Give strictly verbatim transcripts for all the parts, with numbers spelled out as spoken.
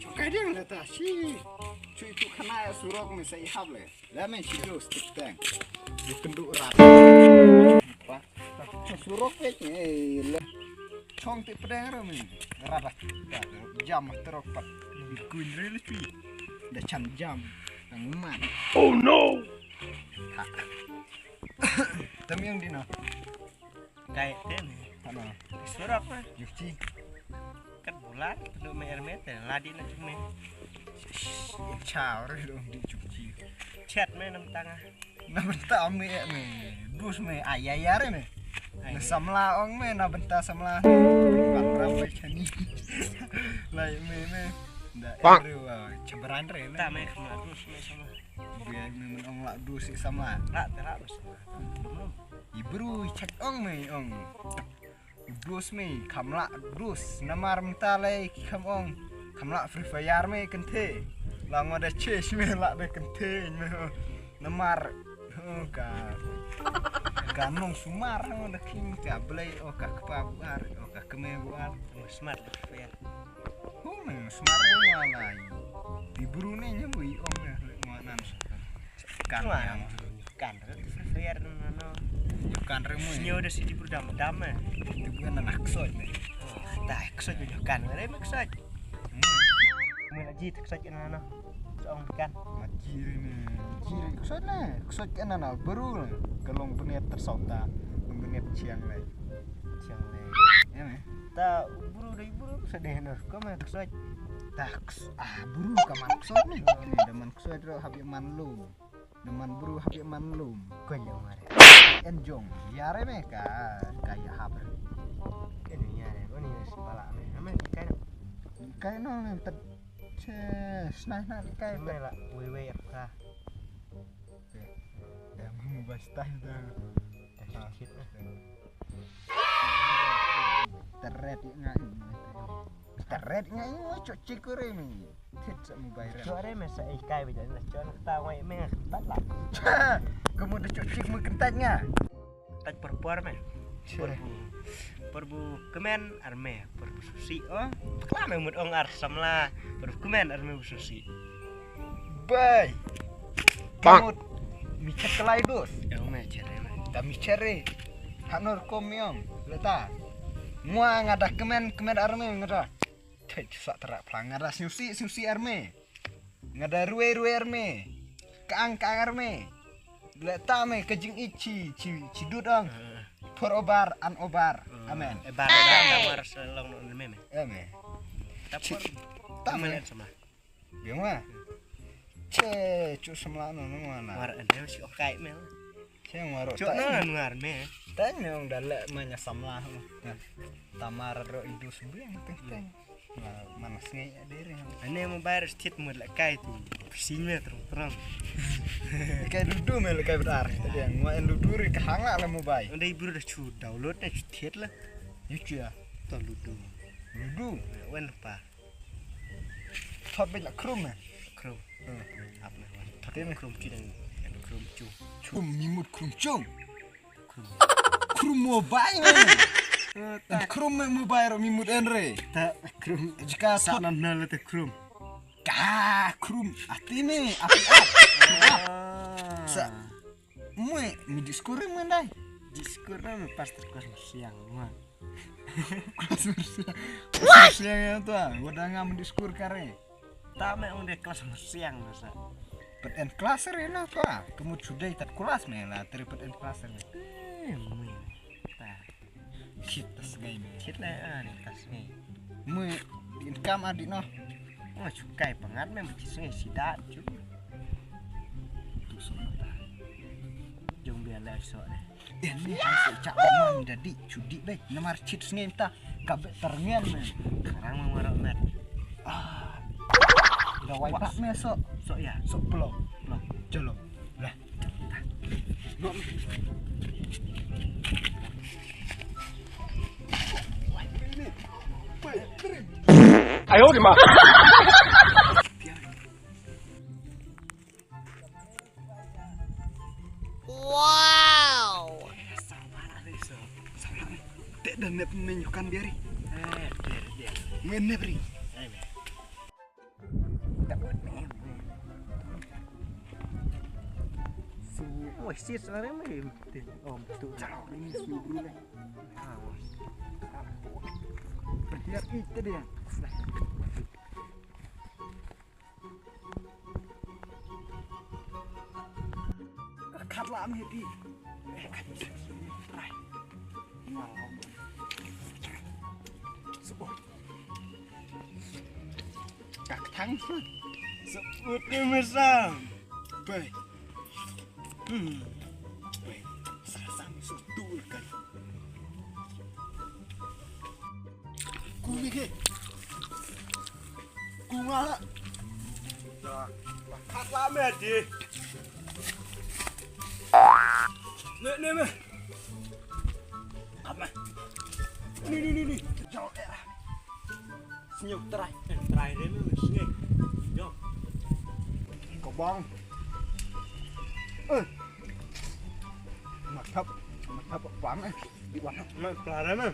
Chokai ding le ta shi. Chui tu khana ya surok me sa ihap le. La men shi dos tik teng. Di kendu rat. Pa. Surok pe ni le. Chong ti pedeng ro me. Rat. Jam terok pat. Di kuin re le chui. Da chan jam. Nang man. Oh no. Tam yang di na. Kai te ne. Ano. Surok ma. Yukchi. Kat bulan, tu me ermet te ladi na chume. Chao re dong di yukchi. Chat me nam tanga. Na benta me me. Bus me ayayar me. Na samla ong me na benta samla. Ban rap me chani. Lai me me. Da. Pak. Chebran re me. Ta me khma bus me samla. Biar me men ong la dus i samla. La te la dus. Ibru i chak ong me ong. Dus me kham la dus namar mynta lei ki kham ong. Kham la Free Fire me kenthe. La ngo da chase me la da kenthe me. Namar ka ka nong sumar ngo da king ka blei o ka kpa buar o ka kme buar. Smart Free Fire. Hu me sumar me lai. Di buru ne nyamu i ong ne le mo nan. Kan yang kan re Free Fire no no. Kan re mu. Nyo de si di buru dam dam eh. Di buru nan aksoj ne. Ta aksoj nyo kan re me aksoj. Mu la ji aksoj no no. Song kan. Ma ji re ne. Ji re aksoj ne. Aksoj kan na buru ne. Kalong benet tersauta. Benet chiang le. Chiang le. Ya me. Ta buru dei buru sa deh nor ko me ksoj. Ta ah buru ka man ksoj ni. Ni da man ksoj ro hab ya man lum. Da man buru hab ya man lum. Ko ya mare. En jong ya re me ka ka ya hab re. Ke ni ya re ko ni si pala me. Ame kai no. Kai no ne tet. Che snai na kai. Me la wei wei ka. Ya mu ba stai da. Teret nga. Teret nga mo chok re me. Tit sa mobile re. Chok re me sa ikai ba jan chok na ta wai me tat la. Kamu da chok chik mu kentat nga. Tat por por me. Por bu. Por bu kemen ar me. Por bu susi o. Kla me mut ong ar samla. Por bu kemen ar me bu susi. Bai. Kamut. Mi chet kelai dos. Ya me chere me. Da mi chere. Hanor kom yom. Leta. Ngwa nga da kemen kemen arme nga da. Thej sa terak plang nga da snyusi snyusi arme. Nga da rue rue arme. Kaang kaang arme. Leta me ka jing ichi chi chi dudong. Por obar an obar. Amen. Ebar ebar mar selong no me me. Amen. Tapor. Tamen sama. Biang ma. Che chu samla no no ma na. Mar an deu si okai me. Che mar chu na na mar me. Tang ne ong da le ma nya samla. Tamar ro idus biang teng teng. Mana sngai adere. Ane mo bayar stit mo le kai tu. Sing me trong trong. Kai dudu me le kai betar. Tadi yang ma en dudu ri ka hanga le mo bay. Ande ibru da chu download ne chu thiet la. Yu chu ya. To dudu. Dudu. Wen pa. Thot bit la Chrome eh. Chrome. Hmm. Ap na wan. Thot Chrome chi dang. Chrome chu. Chrome mi mut Chrome chung. Chrome. Chrome mobile. Chrome mobile ro mi mut en re. Ta Chrome. Jika sa na na le ta Chrome. Ka Chrome. Ati me. Ati. Sa. Mui, mi diskur mui ndai. Diskur na mi pastor kos siang mui. Kos siang. Kos siang ya tu ah. Wada ngam diskur kare. Ta me ong de kos siang masa. Pet en kelas re na tu ah. Kemu sudai tat kelas me la teri pet en kelas re. Eh, mui. Ta. Chit tas ngai me. Chit la ah ni tas ngai. Mui din kam adi no. Oh, chukai pangat me mui chit ngai sidat chu. Tu so mata. Jong bia la so ne. Ni hai se chak ban da di chudi dei. Namar chit sngi ta ka be terngem. Karang ma mara met. Ah. Da wai bak me so. So ya. So plo. Plo. Chalo. Lah. Ayo di ma. Wow. Te da nep men yukan biari. Ngen nep ri. Wah, sit sekarang ni. Om tu. Ini sini dulu lah. Berdiam itu dia. Kat lah, Medi. Trai. Sebut. Kak thang. Sebut ni mesam. Baik. Hmm. Baik. Sasam sutul kan. Kumi ke. Kunga. Dah. Kat lah, Medi. Ni, ni, ni. Apa? Ni, ni, ni, ni. Jauh, eh. Senyum trai. Eh, trai re me senyum. Jom. Kobong. Eh. Matap, matap bang eh. Di mana? Me pelara me.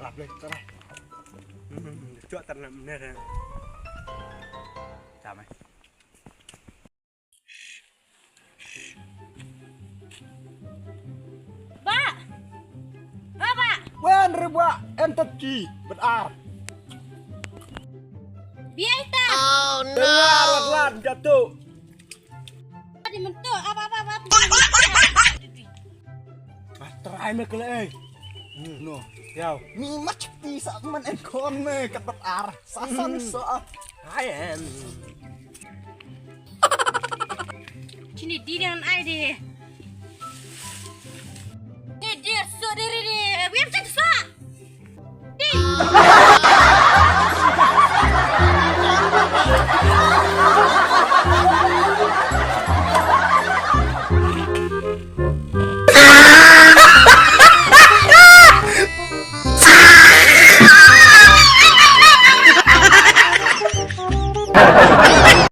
Lap le trai. Hmm, cuak ternak bener ya. Sama. Ba! Ba, ba! Wen re ba, en tat ki, bet ar. Biai ta! Oh no! Wen ar, wen lan, jatuh. Di mentuk, apa, apa, apa, apa. Ah, trai me kele, eh. Hmm. No. Yau. Mi mach ti sa man en kon me, kat bet ar. Sasan so ah. Hai em. Chini di dengan ai di. Di di so diri di. Biar cek so. Di.